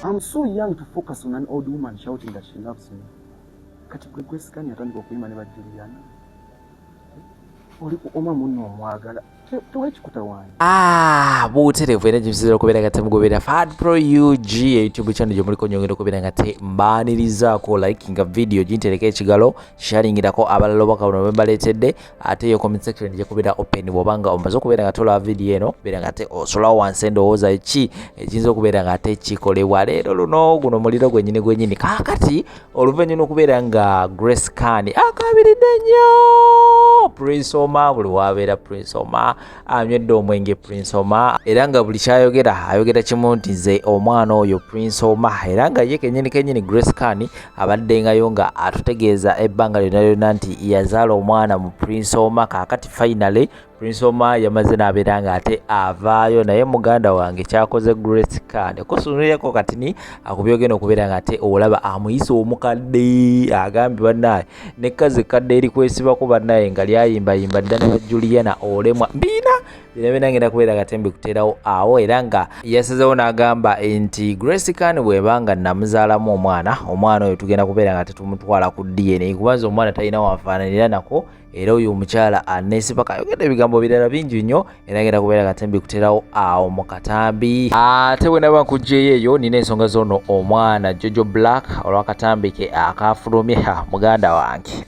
I'm so young to focus on an old woman shouting that she loves me. Kati gwe Grace Khan yatandika okuyimba ne ba Juliana. Oli ku Oma munno omwagala. Tewekikutawaanya. Ah, butereevu era gyebisinzira okubeera nga temugoberera Fad Pro UG YouTube channel gye muliko nyongera okubeera nga tembaanirizaako likinga video gintereko ekigalo sharingirako abalala obubaka buno bwe mbaleetedde ate eyo comment section ejja kubeera open bw'oba nga omaze okubeera nga tolaba video eno beera nga ate osulawo wansi endowooza ki ekiyinza okubeera nga ate kikolebwa leero luno guno muliro gwennyini gwennyini kaakati oluvannyuma okubeera nga Grace Khan akabiridde nnyo Prince Omar buli wabeera Prince Omar anywedde omwenge Prince Omar era nga buli kyayogera ayogera kimu nti nze omwana oyo Prince Omar era nga ye kenyini kenyini Grace Khan abaddengayo nga atutegeeza ebbanga lyonna lyonna nti yazaala omwana mu Prince Omar kaakati finally Prince Omar yamaze n'abeera nga ate avaayo naye muganda wange kyakoze Grace Khan kusunulirako katini akubyogenda okubeera nga ate olaba amuyise omukadde agambye bannaye ne kazi kadde eri kwesibako bannaye nga lyayimbayimba dda ne Juliana olemwa mbiina bina bina ngenda kubeera nga ate mbikuteerawo awo era nga yasazewo n'agamba nti Grace Khan bw'eba nga namuzaalamu omwana omwana oyo tugenda kubeera nga tetumutwala ku DNA kubanza omwana talina wafaananira nako era oyo omukyala anesibaka ayogedde ebigambo birala bingi nnyo era ngenda kubeera nga tembikuterawo awo mu katambi ate bwe naba nkugyeyo eyo nina ensonga zono omwana Jojo Black olw'akatambi ke akafulumye muganda wange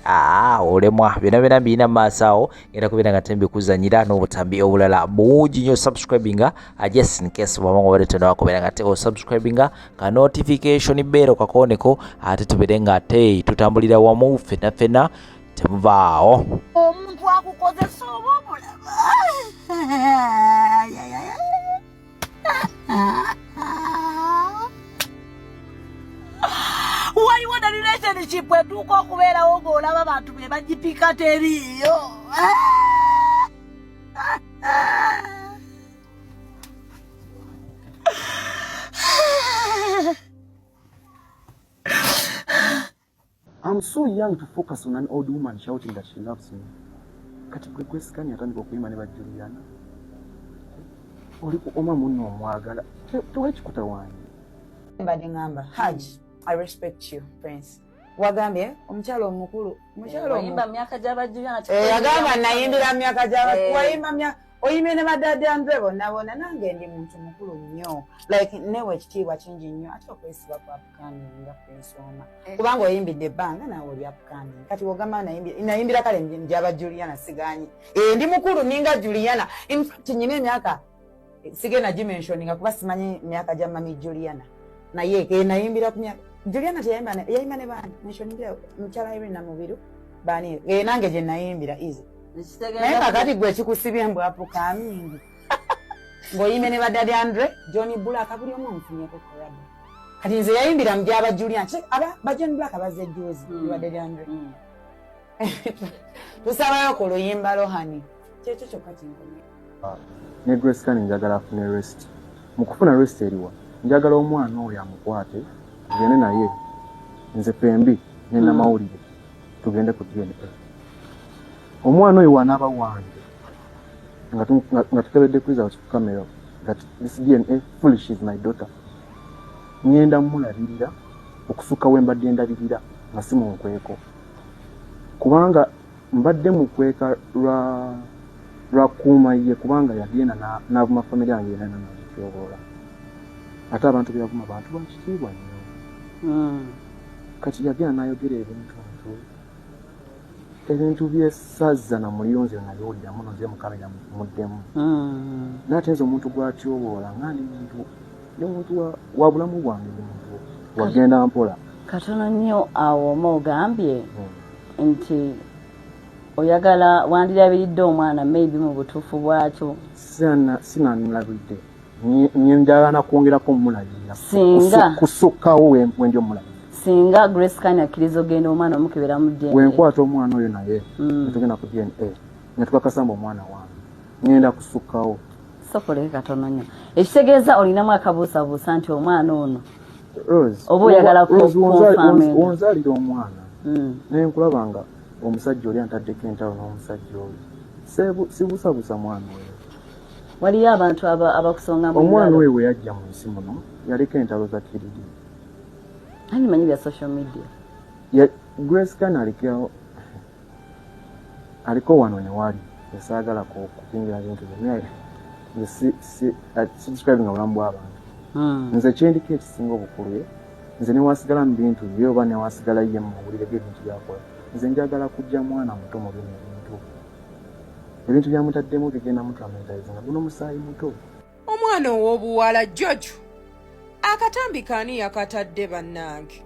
olemwa byonna byonna mbirina mu maaso awo ngenda kubeera nga tembikuzanyira n'obutambi obulala bungi nnyo subscribinga just in case bwaba nga obadde tonaba kubeera nga te osubscribinga ka notification bell kakooneko ate tubeere nga ate tutambulira wamu ffenna ffenna temuvaawo omuntu akukozesa oba omulaba waliwo ne relationship etuuka okubeerawo ng'olaba bantu be bagipika teriiyo. I'm so young to focus on an old woman shouting that she loves me. Kati gwe Grace Khan yatandika okuyimba ne ba Juliana. Oli ku Oma munno omwagala. Tewekikutawaanya. Mbadde ngamba Hajj, I respect you Prince. Wagambye omukyala omukulu omukyala wayimba myaka gy'aba Juliana. Yagamba nayimbira myaka gy'aba wayimba myaka oyimbye ne badaddy Andre bonna bonna nange ndi muntu mukulu nnyo like newe ekitiibwa kingi nnyo ate okwesiba kwa upcoming nga Prince Omar kubanga oyimbidde ebbanga naawe oli upcoming kati wogamba nayimbira kale njaba Juliana siganyi ndi mukulu ninga Juliana in fact nyina emyaka sigenda gimentioninga kuba simanyi myaka gya mami Juliana naye nayimbira ku myaka Juliana teyayimba yayimba ne baani mentioningira mukyala Irene Namubiru baani nange gye nayimbira easy naye kakati gwe kikusibye mbu upcoming ng'oyimbe ne badaddy Andre Johnny Black buli omu omufunyeko collabo kati nze yayimbira mu gyaba Juliana aba ba John Black bazze juzi mm. Daddy Andre tusabayo ku luyimba Lohani kyekyo kyokka kinkomye ne Grace Khan njagala afune rest mu kufuna rest eriwa njagala omwana oyo amukwate tugende naye nze fembi ne namawulire tugende ku DNA omwana oyo wanaaba wange nga tukebedde ku results ku camera that this DNA foolish is my daughter ngenda mulabirira okusukka we mbadde ndabirira nga si munkweko kubanga mbadde mukweka lwa kuuma ye kubanga yagenda n'avuma family yange yena nanagityobola ate abantu be yavuma bantu bakitiibwa nnyo kati yagenda n'ayogera ebintu ebintu byesazza na muliro nze nabiwuliramu nze mu kamera muddemu naye ate nze omuntu gw'atyoboola nga ndi muntu ndi muntu wa bulamu bwange ndi muntu wagenda mpola katono nnyo awo oma ogambye nti oyagala wandirabiridde omwana maybe mu butuufu bwakyo sinanulabidde njagala nakwongerako mumulabirira Singa. Kusukkawo wendi omulabirira singa Grace Khan akkiriza ogenda omwana omukebera mu DNA wenkwata omwana oyo naye netugenda ku DNA netukakasa mbu omwana wange ngenda kusukkawo sokoleke katono nnyo ekitegeeza olinamu akabuusabuusa nti omwana ono Rose, Oba oyagala Rose, confirminga. wonzaalira omwana naye nkulaba nga omusajja oli antaddeko entalo n'omusajja oyo sibuusabuusa mwana oyo Waliyo abantu abakusonga mu Omwana oyo bwe yajja mu nsi muno yaliko entalo za kiridi. Ani manyi bya social media. Ya Grace Khan aliko aliko wano ne wali esaagala kuyingira bintu byo nze si si si describing obulamu bw'abantu. Nze kyendiko ekisinga obukulu ye nze newasigala mu bintu bye oba newasigala ye mu mawulire g'ebintu byakola, nze njagala kujja mwana muto mu bino ebintu. Ebintu byamutaddemu bigenda mutraumatizinga guno musaayi muto. Omwana ow'obuwala Jojo akatambi kaani yakatadde bannange?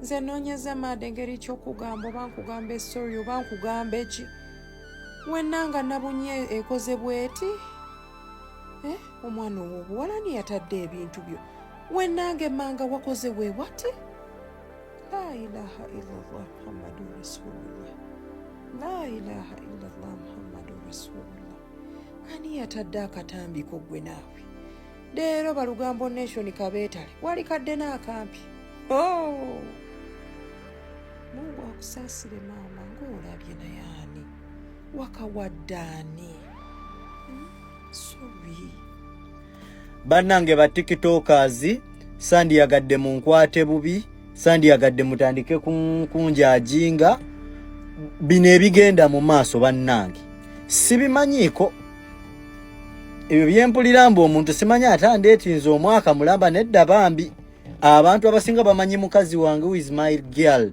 Nze noonyeza maada engeri kyokugamba oba nkugamba esori oba nkugamba eki wenna nga nabunye ekoze bweti eh, omwana ow'obuwala ni yatadde ebintu byo wennanga emmanga wakoze wewati. La ilaha illallah Muhammadu rasulullah, la ilaha illallah Muhammadu rasulullah. Ani yatadde akatambi ko gwe naawe leero? Balugambo nation kabeetale wali kadde n'akampi. Oh! Mungu akusaasire maama, ng'olabye naye ani wakawadde ani? Sorry. Bannange ba TikTokers, sandiyagadde munkwate bubi, sandiyagadde mutandike kunjajinga. Bino ebigenda mu maaso bannange sibimanyiiko. Ebyo byempulira mbu omuntu simanyi ate andeetinze omwaka mulamba. Nedda bambi, abantu abasinga bamanyi mukazi wange, who is my girl.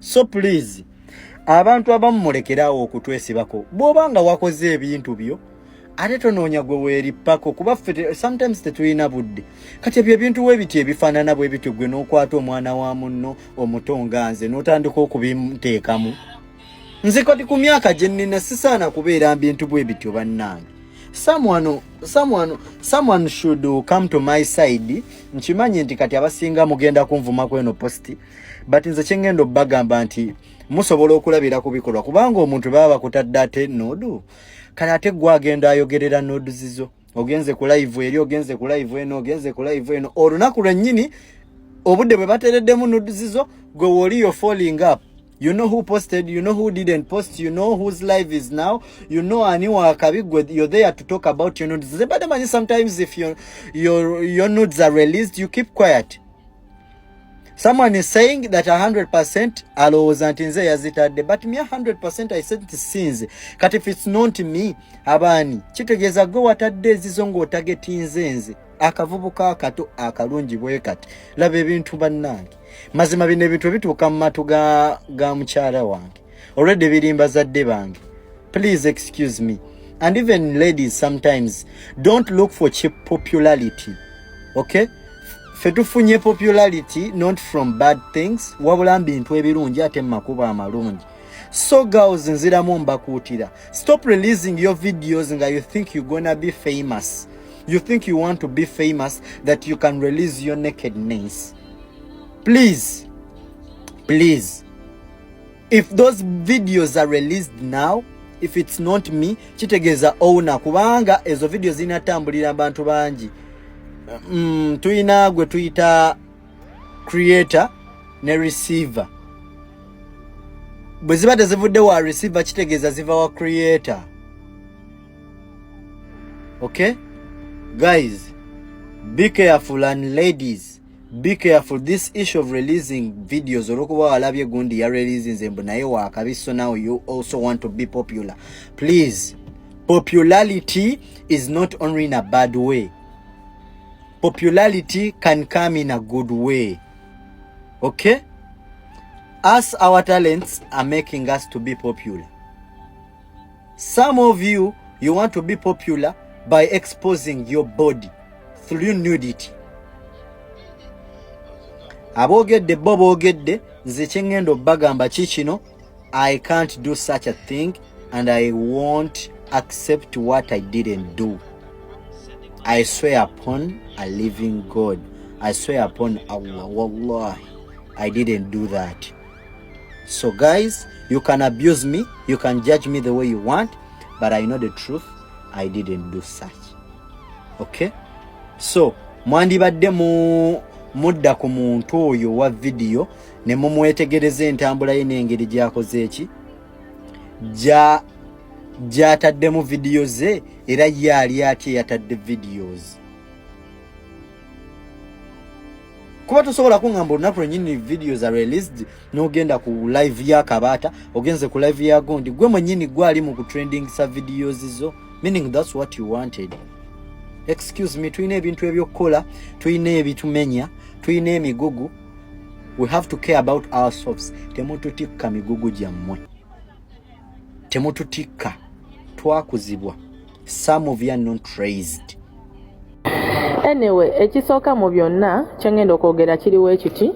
So please, abantu abamu mulekerawo okutwesibako. Bw'oba nga wakoze ebintu byo, ate tonoonya gwe weerippako, kuba ffe sometimes tetulina budde. Kati ebyo ebintu we biti ebifaanana bwe bityo, gwe n'okwata omwana wa munno omuto nga nze n'otandika okubinteekamu. Nze kati ku myaka gye nnina sisaana kubeera bintu bwe bityo bannange. Someone should come to my side. Nkimanyi nti kati abasinga mugenda kunvuma eno post, but nze kyengenda obbagamba nti musobola okulabira ku bikolwa, kubanga omuntu baba bakutadde ate nude. Kale ate gwe agenda ayogerera nude zizo, ogenze ku live eri, ogenze ku live eno, ogenze ku live eno, olunaku lwennyini obudde bwe batereddemu nude zizo, gwe woli yo following up. You know who posted, you know who didn't post, you know whose life is now, you know ani wakabi. Gwe you're there to talk about your nudes. But manyi sometimes if your nudes are released, you keep quiet. Someone is saying that 100% alowooza nti nze yazitadde, but me 100% I said nti sinze. Kati if it's not me, abaani? Kitegeeza gwe watadde ezizo ng'otagetinze nze akavubuka akato akalungi bwe kati. Laba ebintu bannange, mazima bino ebintu ebituuka mu matu ga mukyala wange already birimba zadde bange. Please excuse me. And even ladies, sometimes don't look for cheap popularity, okay? Ffe tufunye popularity not from bad things, wabula mbintu ebirungi ate mu makubo amalungi. So girls, nziramu mbakuutira, stop releasing your videos nga you think you gonna be famous. You think you want to be famous that you can release your nakedness. Please, please, if those videos are released now, if it's not me, kitegeeza owner, kubanga ezo video zinatambulira abantu bangi. Tuyina gwe tuyita creator ne receiver. Bwe ziba tezivudde wa receiver, kitegeeza ziva wa creator. Okay guys, be careful, and ladies, be careful. This issue of releasing videos olwokuba walabye gundi ya releasinze mbu naye wakabi, so now you also want to be popular. Please, popularity is not only in a bad way. Popularity can come in a good way, okay? Us, our talents are making us to be popular. Some of you, you want to be popular by exposing your body through nudity. Aboogedde bo boogedde, nze kyeŋŋenda obbagamba kikino: I can't do such a thing and I won't accept what I didn't do. I swear upon a living God, I swear upon Allah, wallahi, I didn't do that. So guys, you can abuse me, you can judge me the way you want, but I know the truth. I didn't do such, okay? So mwandibadde mu mudda ku muntu oyo wa vidiyo ne mumwetegereza entambula ye n'engeri gy'akoze eki gya gy'ataddemu vidiyo ze era ye ali atya eyatadde videos kuba tosobola kungamba olunaku lwenyini videos are released n'ogenda ku live ya kabaata ogenze ku live ya gundi gwe mwenyini gwe ali mu kutrendingisa videos zo meaning that's what you wanted excuse me tulina ebintu ebyokukola tulina ebitumenya tulina emigugu we have to care about ourselves temututikka migugu gyammwe temututikka twakuzibwa some of you are not raised anyway ekisooka mu byonna kyengenda okwogera kiriwo ekiti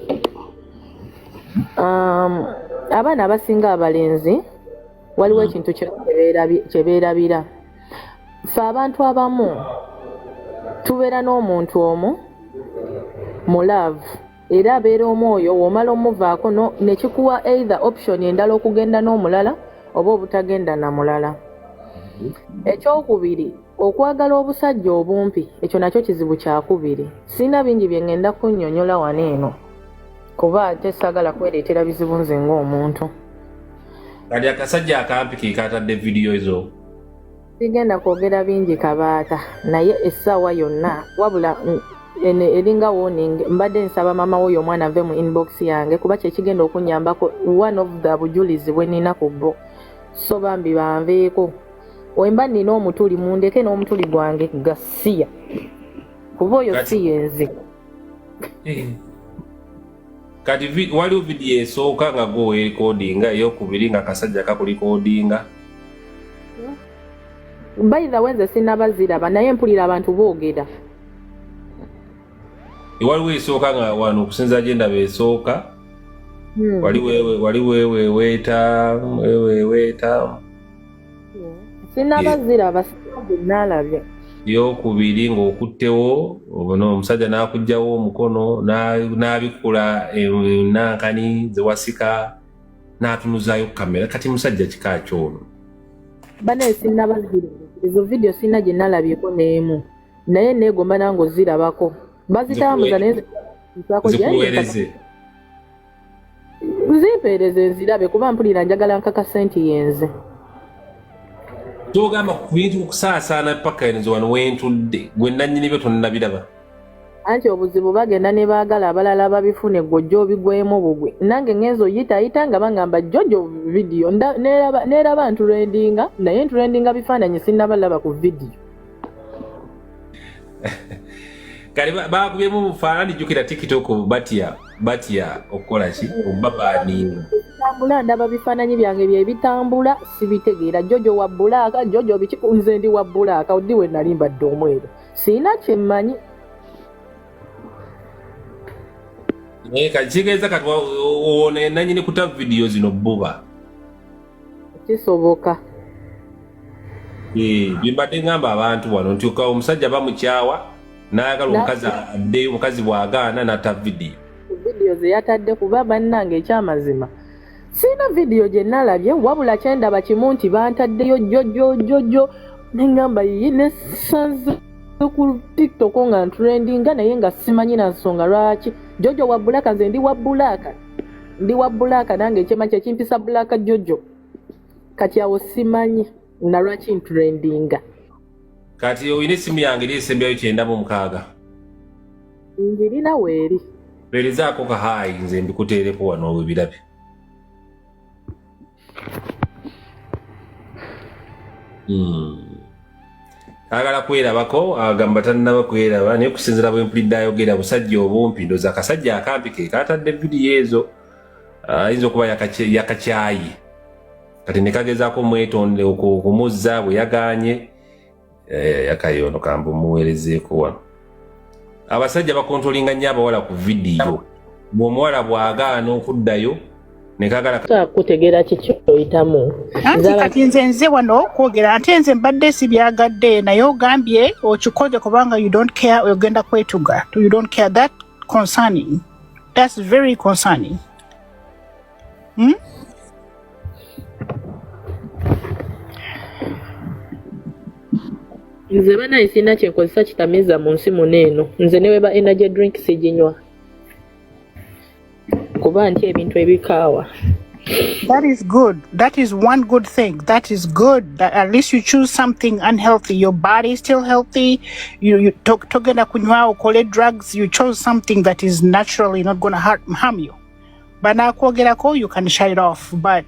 um, abaana abasinga abalenzi waliwo hmm. ekintu kyebeerabira ffe abantu abamu tubeera n'omuntu omu mu love era abeera omu oyo womala omuvaako no nekikuwa either option endala okugenda n'omulala oba obutagenda na mulala ekyokubiri okwagala obusajja obumpi ekyo nakyo kizibu kyakubiri sirina bingi bye ngenda kunnyonnyola wano eno kuba ate saagala kwereetera bizibu nze ng'omuntu kati akasajja akampi ke katadde vidiyo ezo Sigenda kwogera bingi Kabaata naye essaawa yonna wabula eno eringa warning mbadde nsaba maama woyo omwana ave mu inbox yange kuba kyekigenda okunyambako one of the bujulizi bwenina ku bo so bambi banveeko wemba nina omutuli mundeke n'omutuli gwange gasiya kuba oyo si yenze eh. Kati waliwo vidiyo esooka nga gwe weerikodinga, eyokubiri nga akasajja kakulikodinga. By the way nze sinaba ziraba naye mpulira abantu boogera. Waliwo esooka nga wano okusinza gye ndaba esooka hmm. wali wewe wali weweweeta weweweeta Sinaba ziraba nalabye. Yokubiri ng'okuttewo ono omusajja n'akugjawo omukono n'abikula enankani ze wasika n'atunuzaayo kamera kati musajja kika kyono. Banaye sinaba ziraba ezo vidiyo sirina gye nalabyeko n'emu naye neegomba nange ozirabako bazitambuza naye nzikuweereze Zimpeereze nzirabe kuba mpulira njagala nkakase nti yenze. Kyogamba ku bintu okusaasaana paka nze wano wentudde gwe nannyini byo tonnabiraba. Anti obuzibu bagenda ne baagala abalala babifune gwe ojja obigwemu bugwi. Nange ngenze oyitaayita nga bangamba Jojo vidiyo neeraba nturendinga naye nturendinga bifaananyi sinnaba laba ku vidiyo. Kale bakubyemu bufaananyi jjukira TikTok batya batya okukola ki obabaninga tambula ndaba bifaananyi byange bye bitambula sibitegeera jojo wa bulaaka jojo biki nze ndi wa bulaaka oddi we nali mbadde omweru sirina kye mmanyi naye kati kitegeeza kati ono nanyini kuta vidiyo zino bbuba kisoboka eh, byembadde ngamba abantu wano nti omusajja bamukyawa nayagala omukazi addeyo omukazi bwagaana nata vidiyo vidiyo zeyatadde kuba bannange ekyamazima sirina vidiyo gye nalabye wabula kyendaba kimu nti bantaddeyo jjojojojo nengamba yiyi nesanze ku tiktok nga ntrendinga naye nga simanyi na nsonga lwaki jojo wa bulaka nze ndi wa bulaka ndi wa bulaaka nange ekyema kyekimpisa bulaaka jojo kati awo simanyi nalwaki ntrendinga kati olina esimu yange eri esembyayo 96 njirina weeri weerezaako kahaayi nze mbikuteereko wano webirabe Hmm. Agala kwerabako agamba tannaba kweraba naye okusinzira bwe mpulidde ayogera busajja obumpi ndoza akasajja akampi ke katadde vidiyo ezo ayinza okuba yakakyaye kati ne kagezaako omwetonde okumuzza bwe yagaanye eh, yakaye ono kamba omuweerezeeko wano abasajja bakontrolinga nnyo abawala ku vidiyo bw'omuwala bw'agaana okuddayo nekagala kutegeera kiki oyitamu anti kati nze nze wano kwogera ate nze mbadde sibyagadde naye ogambye okikoze kubanga you don't care ogenda kwetuga you don't care that concerning that's very concerning hmm? Nze banaye sirina kyenkozesa kitamiiza mu nsi muno eno nze neweba energy drink siginywa kuba ntya ebintu ebikaawa. That is good. That is one good thing. That is good. That at least you choose something unhealthy. Your body is still healthy. You togenda kunywa okole drugs. You chose something that is naturally not going to harm you. Banakwogerako, you can shut it off, but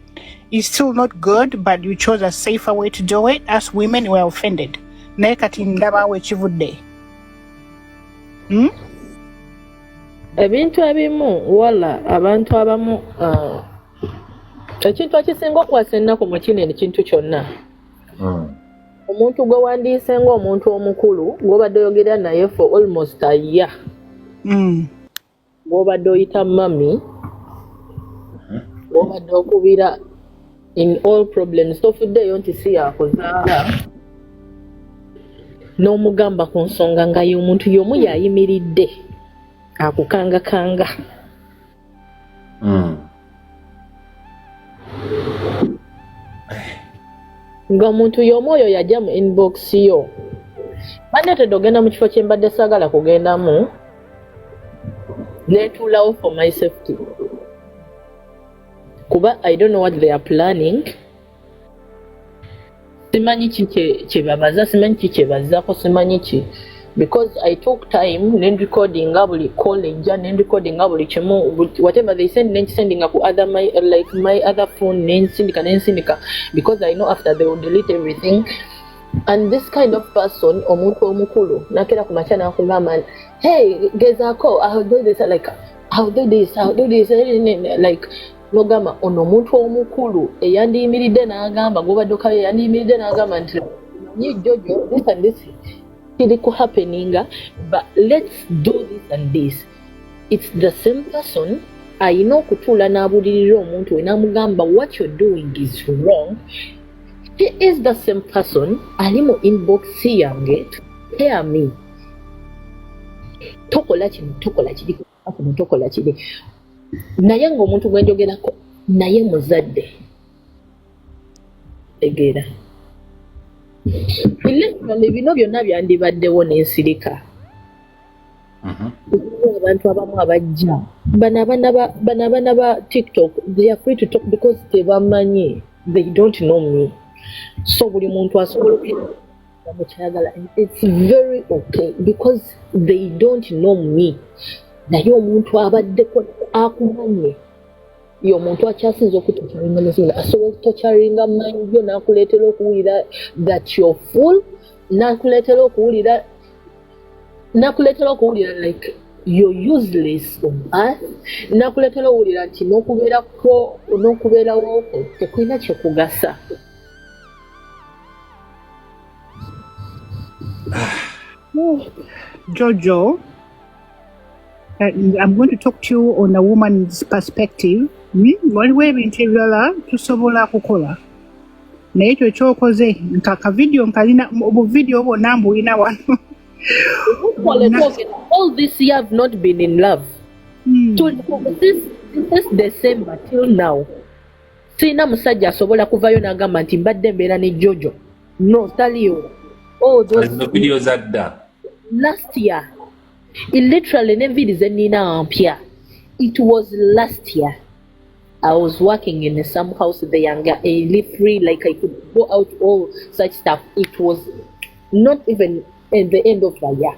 it's still not good. But you chose a safer way to do it. As women, we're offended. Naye kati ndabawo ekivudde. Ebintu ebimu wala abantu abamu, ekintu ekisinga okukwasa ennaku mu kino ekintu kyonna, omuntu gwe wandiise ng'omuntu omukulu gw'obadde oyogera naye for almost a year, gw'obadde oyita mummy, gw'obadde okubira in all problems, tofuddeeyo nti si yakuzaala, n'omugamba ku nsonga nga ye omuntu y'omu yayimiridde akukangakanga. Ng'omuntu y'omu oyo yajja mu inbox yo, bandeetedde ogenda mu kifo kye mbadde saagala kugendamu, neetuulawo for my safety, kuba I don't know what they are planning. Simanyi ki kye babaza, simanyi ki kye bazzaako, simanyi ki, because I took time nenrecordinga buli call ejja, nenrecordinga buli kimu, whatever they send, nenkisendinga ku other my, like my other phone, nensindika nensindika, because I know after they will delete everything. And this kind of person, omuntu omukulu nakera ku makya nakugamba, "Hey, gezaako, I'll do this," like, "I'll do this, I'll do this," like nogamba ono omuntu omukulu eyandiyimiridde n'agamba gwobadde okayo, eyandiyimiridde n'agamba nti manyi Jojo, this and this kiri ku happeninga, but let's do this and this. It's the same person ayina okutuula n'abulirira omuntu we n'amugamba, "What you're doing is wrong." He is the same person ali mu inbox yange to tell me, "Tokola kino, tokola kiri, kino, tokola kiri." Naye ng'omuntu gwe njogerako naye muzadde, tegeera. Literally bino byonna byandibaddewo n'ensirika. Abantu abamu abajja bano abaana ba TikTok, they are free to talk because tebamanyi, they don't know me. So buli muntu asobola mukyayagala, it's very okay because they don't know me. Naye omuntu abaddeko akumanye ye omuntu akyasinza okutorturinga muzinga, asobola okutorturinga mind yo n'akuleetera okuwulira that you're full, n'akuleetera okuwulira like you're useless on earth, n'akuleetera okuwulira nti n'okubeerako n'okubeerawo kwo tekulina kyekugasa. Jojo, I'm going to talk to you on a woman's perspective. Waliwo ebintu ebirala tusobola kukola, naye ekyo kyokoze nka kavidiyo nkalina, obuvidiyo bwonna mbulina wano. All this year I've not been in love. Since December till now sirina musajja asobola kuvayo n'agamba nti mbadde mbeera ne Jojo. No, taliyo. All those Zino video zadda. Last year. It literally n'enviiri ze nnina mpya. It was last year. I was working in some house there nga eri free, like I could go out, all such stuff. It was not even at the end of the year,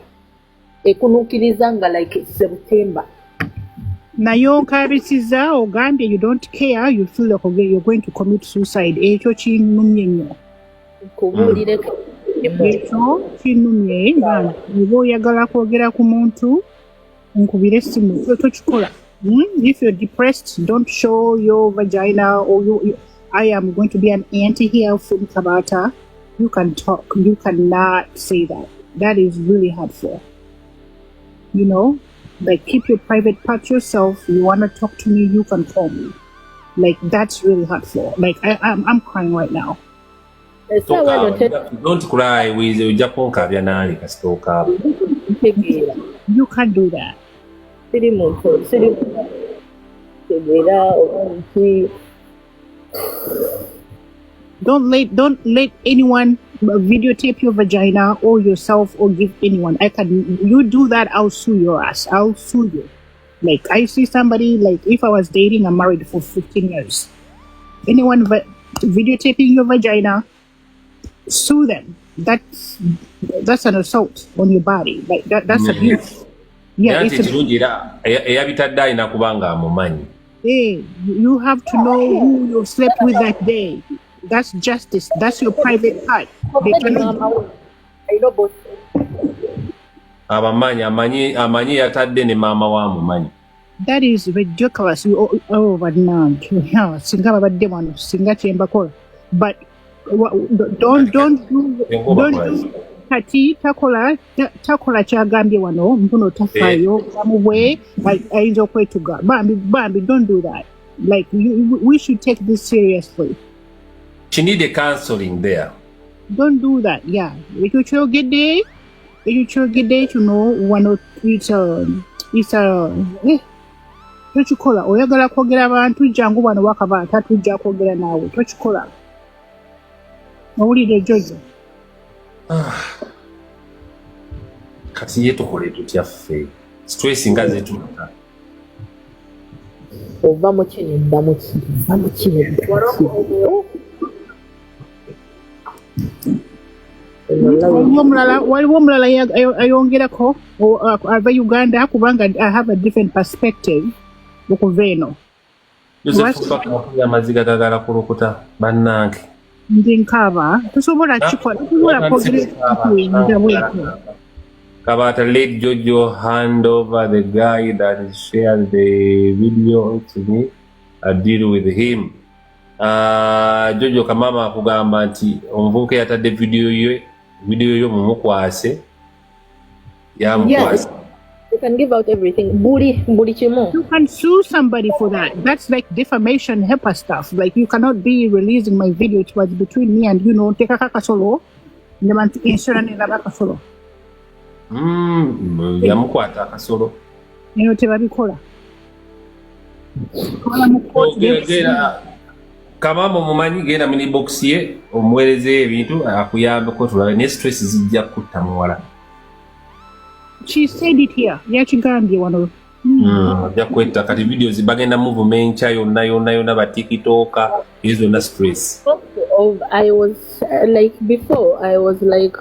ekunuukiriza nga like September. Naye onkabisiza, ogambye you don't care, you feel like you're going to commit suicide. Ekyo kinnumye nnyo. Nkubuulireko. Ekyo kinnumye. Nga oba oyagala kwogera ku muntu, nkubire essimu, tokikola. If you're depressed, don't show your vagina or you. I am going to be an auntie here from Kabata. You can talk. You cannot say that. That is really hurtful. Like, keep your private part yourself. You want to talk to me, you can call me. Like, that's really hurtful. Like, I'm crying right now. Essaawa eno. Don't cry, Wize, ojja kunkaabya nange kasita okaaba. Ntegeera. You can't do that. Siri muntu, siri tegeera oba nti. Don't let anyone videotape your vagina or yourself or give anyone. I can you do that, I'll sue your ass. I'll sue you. Like, I see somebody, like, if I was dating, I'm married for 15 years. Anyone videotaping your vagina, sue them. That's an assault on your body. Like that's abuse. Yeah, Naye ati it's a, ekirungi era eyabitadde alina kuba nga amumanyi. Hey, you have to know who you slept with that day. That's justice. That's your private part. They cannot Maama we I know both. Abamanyi, amanyi, amanyi yatadde ne maama wa amumanyi. That is ridiculous. Oh, but no, yeah, singa babadde wano, singa kyembakola. But don't do Engoba don't kola. Do kati takola takola kyagambye wano mpuno tafaayo bulamu bwe ayinza okwetuga. Bambi, bambi, don't do that. Like we should take this seriously. She need a counseling there. Don't do that. Yeah, ekyo kyogedde kino wano, it's a tokikola. Oyagala kwogera abantu, jangu wano wakabaata, tujja kwogera naawe. Tokikola, owulire, Jojo? Kati ye tukole tutya ffe? Stress nga zitutta. Ova mu kino dda mu kiri, ova mu kino dda mu kiri. Waliwo omulala ayongerako ava Uganda, kubanga I have a different perspective okuva eno. Joseph Bakafuna amaziga gagala kulukuta bannange. Ndi nkaaba, tosobola kikola, tosobola kwogera ebintu bwetyo. Kabata, let Jojo hand over the guy that shared the video to me. I deal with him. Jojo Kamama akugamba nti omuvubuka yatadde video ye, video yo mumukwase, yamukwase. You can give out everything, buli kimu. You can sue somebody for that. That's like defamation, HIPAA stuff. Like, you cannot be releasing my video. It was between me and you know. Tekako akasolo. Neba insurance neraba akasolo. Yamukwata akasolo. Eno tebabikola. Twala mu court. Genda, Kamama omumanyi, genda mu inbox ye omuweerezeyo ebintu akuyambeko tulabe, ne stress zijja kutta muwala. She said it here. Yakigambye wano. Ajja kwetta. Kati videos bagenda muvuma enkya yonna yonna yonna, ba TikToker, ezo zonna stress. Of I was like, before I was like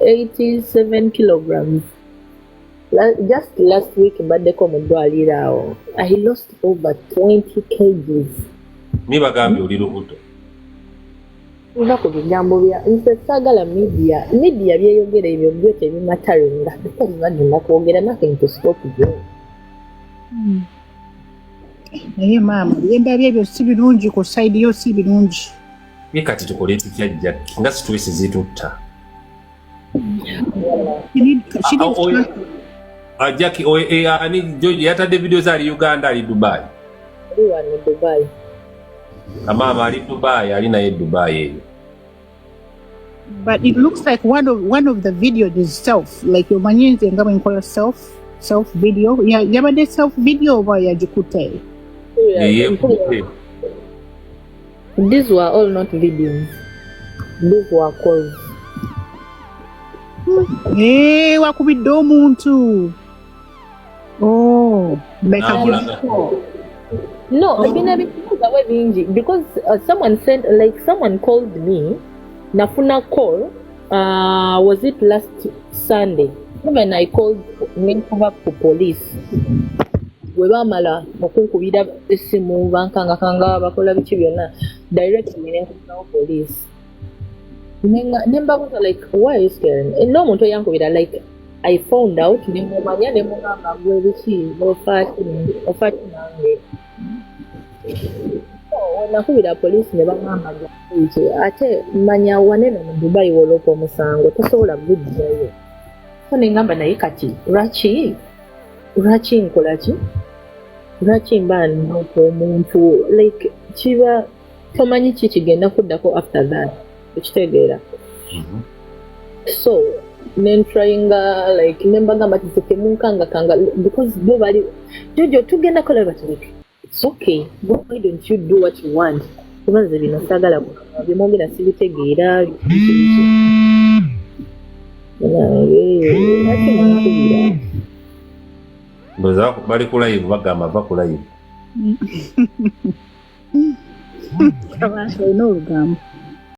87 kilograms. Just last week mbaddeko mu ddwaliro awo, I lost over 20 kgs. Ni bagambye oli lubuto. Nva ku bigambo bya nze, saagala media. Media byeyogera ebyo byo tebimatteringa because bagenda kwogera, nothing to stop you. Naye maama, byendabye ebyo si birungi ku side yo, si birungi. Ye kati tukole tutya, Jackie, nga stress zitutta? She Ah, needs Jackie, ani Jojo yatadde video ze ali Uganda, ali Dubai? Ali wano Dubai. Amaama ali Dubai, ali naye Dubai eyo. But it looks like one of the videos is self, like omanyi nze nga bwe nkola self video. Yabadde self video oba yagikutte? Yeyeekutte. These were all not videos, these were calls. Eh, wakubidde omuntu. Oh, like a Namulaga. No, bino ebituuzawo bingi because someone sent, like, someone called me. Nafuna call, was it last Sunday? Even I called, nenkuba ku police. Bwe baamala okunkubira essimu, bankangakanga, bakola biki byonna, directly nenkubirawo police. Ne mbabuuza like, why are you scaring? N'omuntu eyankubira, like, I found out, ne mumanya, ne mugamba, gwe biki, ofaaki, ofaaki nange? Nakubira poliisi ne bagamba nti ate manya wanene mu Dubai woloopa omusango tosobola gujjayo. So ne ngamba, naye kati lwaki nkola ki? Lwaki mba ndoopa omuntu? Like, kiba tomanyi ki kigenda kuddako after that, okitegeera? So nentryinga, like, nembagamba ti temunkangakanga because bo bali, Jojo tugenda kola bati, like, it's okay, why don't you do what you want? Kuba nze bino saagala, byemwogera sibitegeera, biki biki. Nange lwaki munkubira? Ndowooza bali ku live, bagamba va ku live. Abantu olina olugambo.